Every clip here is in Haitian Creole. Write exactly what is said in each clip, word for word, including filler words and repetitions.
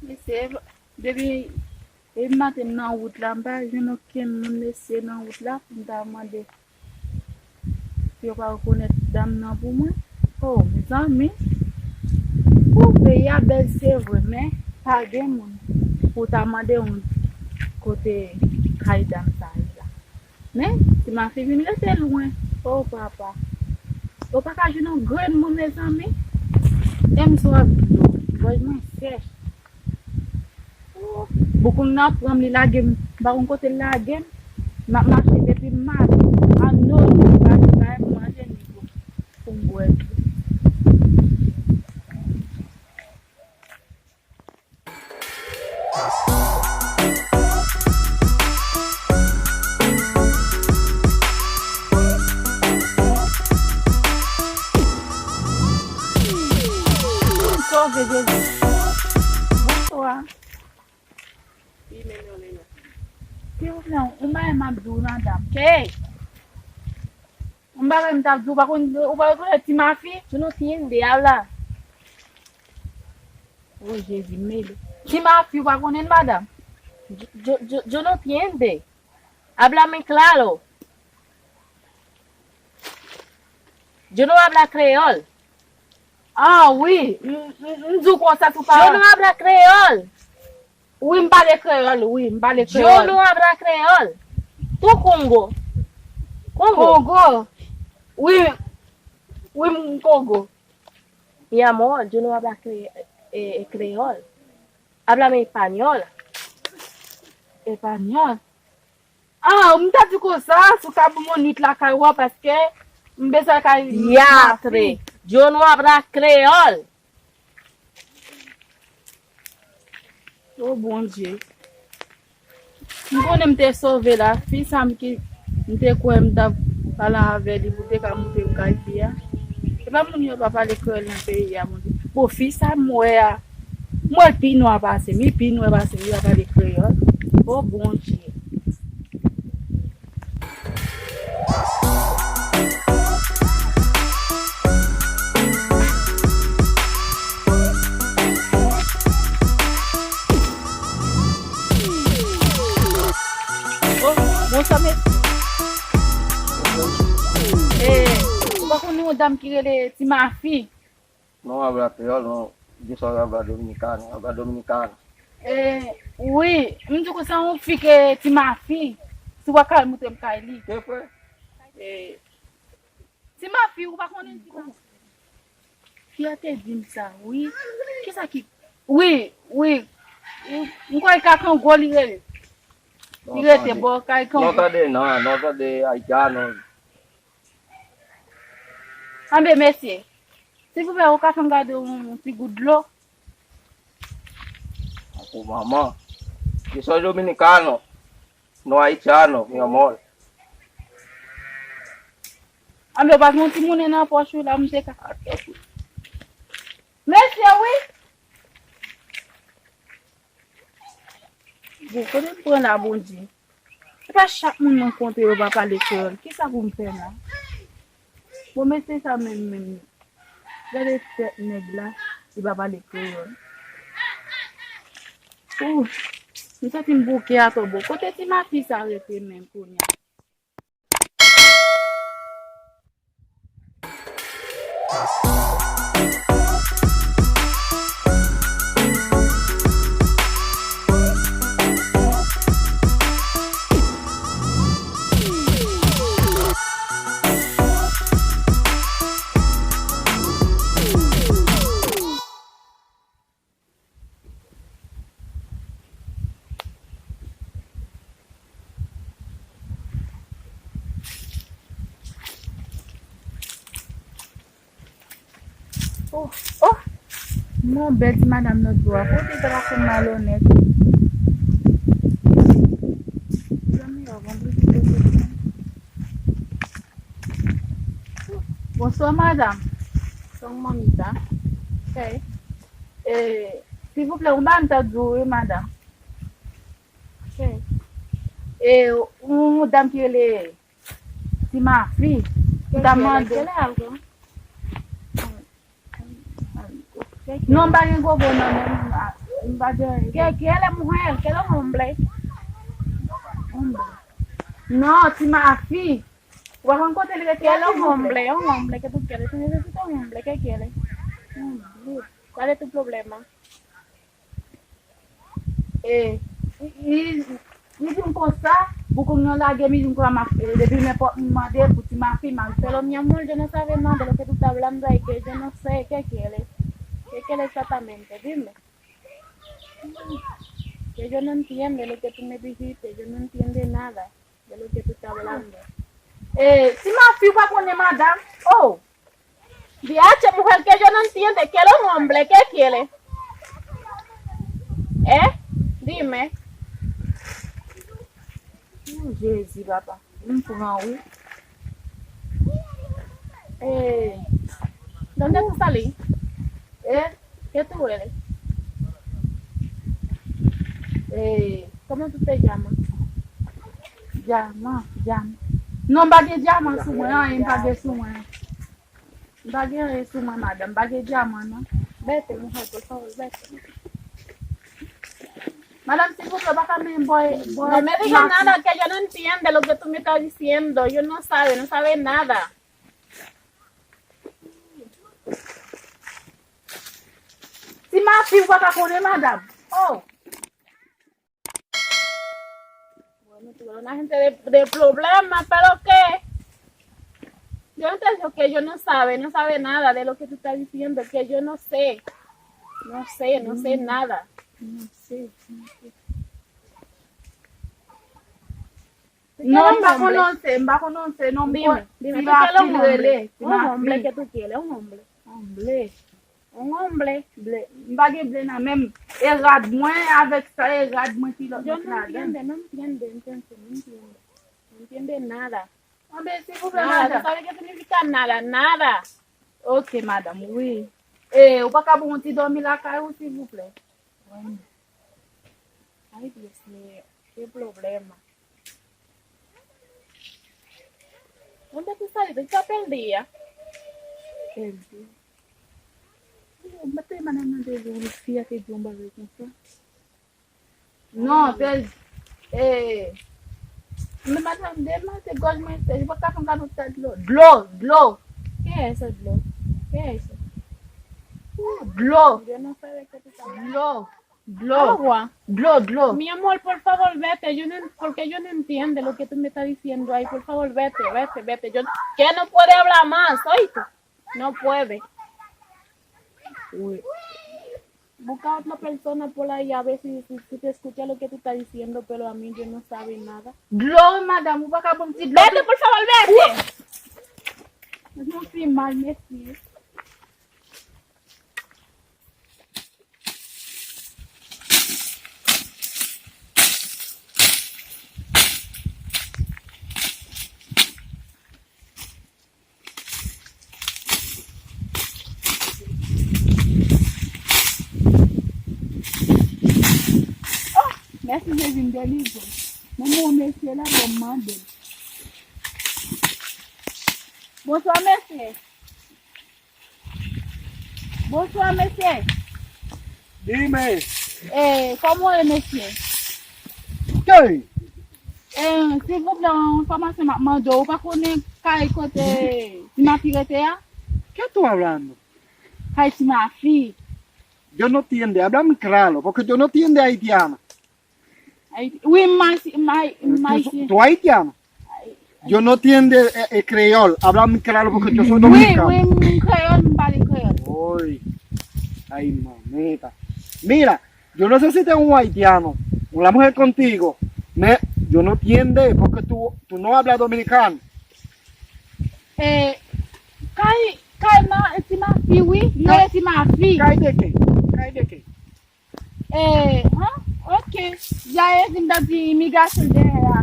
Mesye, depi, depi maten m nan wout la, m pa jwenn okenn moun mesye nan wout la pou m ta mande si yo pa rekonèt dam nan pou mwen. Oh, mezanmi. Pou peyi a bèl se vre, men pa gen moun pou ta mande yon kote kay dam sa ye la. Men, Ti Mafi vin rete lwen. Oh, papa. Ou pa ka jwenn yon grenn moun, mezanmi. E m swaf dlo. Gòj mwen sèch. Oh, boukoun nan pran m, li lage m. M pa konn kote l lage m. M ap mache depi m maten. Anno, li pa gen bagay pou manje ni pou, pou m bwè dlo. Sove Jezi. Bonswa. Wi, men non, men non. Silvouplè, yon bagay m ap di w, madanm. Ke? Yon bagay m t ap di w, pa konn, ou pa rekonèt Ti Mafi? Yo no entiende habla. Oh, Jezi, mele. Ti Mafi, ou pa konnen l, madanm? Yo, yo, yo, yo no entiende. Háblame claro. Yo no habla kreyòl. Ah, wi. M, m, m di w konsa, si w pa... Yo no habla kreyòl. Wi, m pale kreyòl, wi, m pale kreyòl. Yo no habla kreyòl. Tu Kongo. Kongo. Kongo. Wi, wi, m Kongo. Mi amor, yo no habla kre-, eh, eh, kreyòl. Háblame español. Espanyòl. Ah, m ta di konsa, si w ka ban m yon nuit lakay ou a, paske m bezwen kay... Diatre, yo no habla kreyòl. Oh, Bondye. M konnen m te sove la, fi sa m ki m te kwè m t ap pale avè li pou te ka moute m kay li a. Se pa moun yo pa pale kreyòl nan peyi a, Bondye. Bon, fi sa m wè a, m wè l pi nwa pase m, li pi nwè pase m, li pa pale kreyòl. Oh, Bondye. Oh, bonswa, mesye. Eh, ou pa konnen yon dam ki rele Ti Mafi? No habla kreyòl, no. Yo solo habla dominicano, habla dominicano. Eh, wi, m di konsa yon fi ke Ti Mafi, si w pa ka al montre m kay li. Ke fè? Eh, Ti Mafi, ou pa konnen Ti Mafi? Fi a te di m sa, wi. Kisa ki... Wi, wi. M kwè Kakango li rele. Li rete bò kay Kango. Non, tande, non, non, tande, Ayiti a, non. Anben, mesye, silvouplè, ou ka fè m gade yon, yon ti gout dlo? Ako manman. Yo soy dominicano, no haitiano, mi amor. Anben, ou pa gen yon ti monnen nan pòch ou la, m te ka... Mesye, wi. Bon, kote m pran la, Bondye? Se pa chak moun mwen kontre yo pa pale kreyòl. Kisa pou m fè la? Bon, mesye sa menm, menm. Gade tèt nèg la, li pa pale kreyòl. Ouf, m santi m bouke atò. Bon, kote Ti Mafi sa rete menm kounye a? Oh, oh. Mwen bèl ti madanm lòt bò a. Kote sa ka fè malonèt? Zanmi yo, bon, Bonswa, madanm. Kòman manmi ta? Ok. E, silvouplè, yon bagay m ta di w, wi, madanm. Ok. E, yon, yon dam ki rele Ti Mafi. M ta mande. Kèlè, kèlè, ankò? Non, m pa gen gogo nan men m, m pa gen anyen. Kèlè, mujer, kèlè, hombre? Hombre. Non, Ti Mafi. Ou pa konn kote li rete a, silvouplè? Kèlè, hombre, un hombre que tú quieres, tú necesitas un hombre, ¿qué quieres? Hombre. ¿Cuál es tu problema? E, li, li di m konsa, pou kounye a lage m, li di m konsa, m ap, e, depi nenpòt moun mande pou Ti Mafi, m al fè. Pero mi amor, yo no sabe nada de lo que tú estás hablando ahí, que yo no sé qué quieres. ¿Qué quieres exactamente? Dime. Que yo no entiende lo que tú me dijiste, yo no entiende nada de lo que tú estás hablando. E, Ti Mafi, ou pa konnen madanm? Oh! Diache, mujer, que yo no entiende, que los hombres, ¿qué quiere? Eh? Dime. Oh, Jezi, papa. M pran, wi. Eh. ¿Dónde tú salí? Eh? ¿Qué tú eres? Eh. ¿Cómo tú te llamas? Dyaman, dyaman. Non, m pa gen dyaman sou mwen, anyen m pa gen sou mwen. M pa gen anyen sou mwen, madanm. M pa gen dyaman, non. Vete, mujer, por favor, vete. Madanm, silvouplè, ou pa ka menm bòy, bòy. No me digas nada, que yo no entiende lo que tú me estás diciendo. Yo no sabe, no sabe nada. Ti Mafi, ou pa ka konnen, madanm. Oh. Bueno, tú eres una gente de, de problema, pero que yo no te digo que yo no sabe, no sabe nada de lo que tú estás diciendo, que yo no sé, no sé, no sé nada. No sé, no sé. Non, m pa konn non se, m pa konn non se, non, m... Dime, dime, tú quieres un hombre, un hombre que tú quieres, un hombre. Hombre. Un hombre. Ble. M pa gen ble nan men m. E rad mwen avèk sa, e rad mwen ki lòt mwen ki ladan. Yo no entiende, no entiende, entonces, no entiende. No entiende nada. Anben, silvouplè, madanm. Nada, tú sabes qué significa nada, nada. Ok, madanm, wi. E, ou pa ka ban yon ti dòmi lakay ou, silvouplè? Ay, Dios mío, qué problema. ¿Dónde tú saliste? ¿Tú estás perdida? Pèdi. Mwen te madanm nan te di w, fi a te di yon bagay konsa. Non, pèdi. Eh, men madanm, demen se gòj mwen sèch, ou pa ka fè m kado ti dlo. Dlo, dlo. ¿Qué es eso, dlo? ¿Qué es eso? Dlo. Yo no sé de qué tú estás hablando. Dlo. Dlo. Agua. Dlo, dlo. Mi amor, por favor, vete. Yo no, porque yo no entiendo lo que tú me estás diciendo ahí. Por favor, vete, vete, vete. Yo, que no puede hablar más, ¿oíste? No puede. Wi. Busca otra persona por ahí a ver si, si, si te escucha lo que tú estás diciendo, pero a mí yo no sabe nada. Dlo, madanm, ou pa ka ban m ti dlo? Vete, por favor, vete. Wi. Nou fè mal, mesye. Oh, mèsi Jezi, m delivre. Men bon, mesye la, bon, m mande l. Bonswa, mesye. Bonswa, mesye. Dime. Eh, kòman w ye, mesye? Kèy. Eh, silvouplè, yon enfòmasyon m ap mande w. Ou pa konnen kay kote Ti Mafi rete a? ¿Qué tú hablando? Kay Ti Mafi. Yo no entiende, háblame claro, porque yo no entiende haitiano. Ay-, wi, m ayisyen, m ay-, m ayisyen. Tú, tú haitiano. Ay-, yo no entiende, eh, eh, creol, háblame claro porque yo soy dominicano. Wi, wi, m kreyòl, m pale kreyòl. Oy. Ay, mamita. Mira, yo no sé si tú eres un haitiano, una mujer contigo, me, yo no entiende porque tú, tú no hablas dominicano. Eh, kay, kay ma, Ti Mafi, wi. Li rele Ti Mafi. Kay de qué? Kay de ke? Eh, han? Ok. Jaye vin t ap di imigrasyon dèyè a.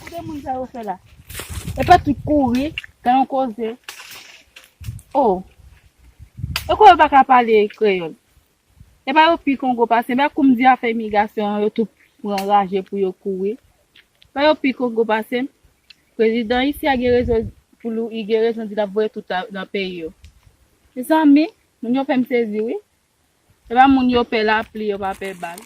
Kote moun sa yo fè la? E pa tout kouri, kan yon koze. Oh. E kwa yo pa ka pale kreyòl? E pa yo pi kongo pase m? E kou m di afè imigrasyon an, yo tou pran raje pou yo kouri. E pa yo pi kongo pase m? Prezidan isi a gen rezon pou li, li gen rezon di l ap voye tout la nan peyi yo. Mezanmi, moun yo fè m sezi, wi. E pa moun yo pè lapli, yo pa pè bal.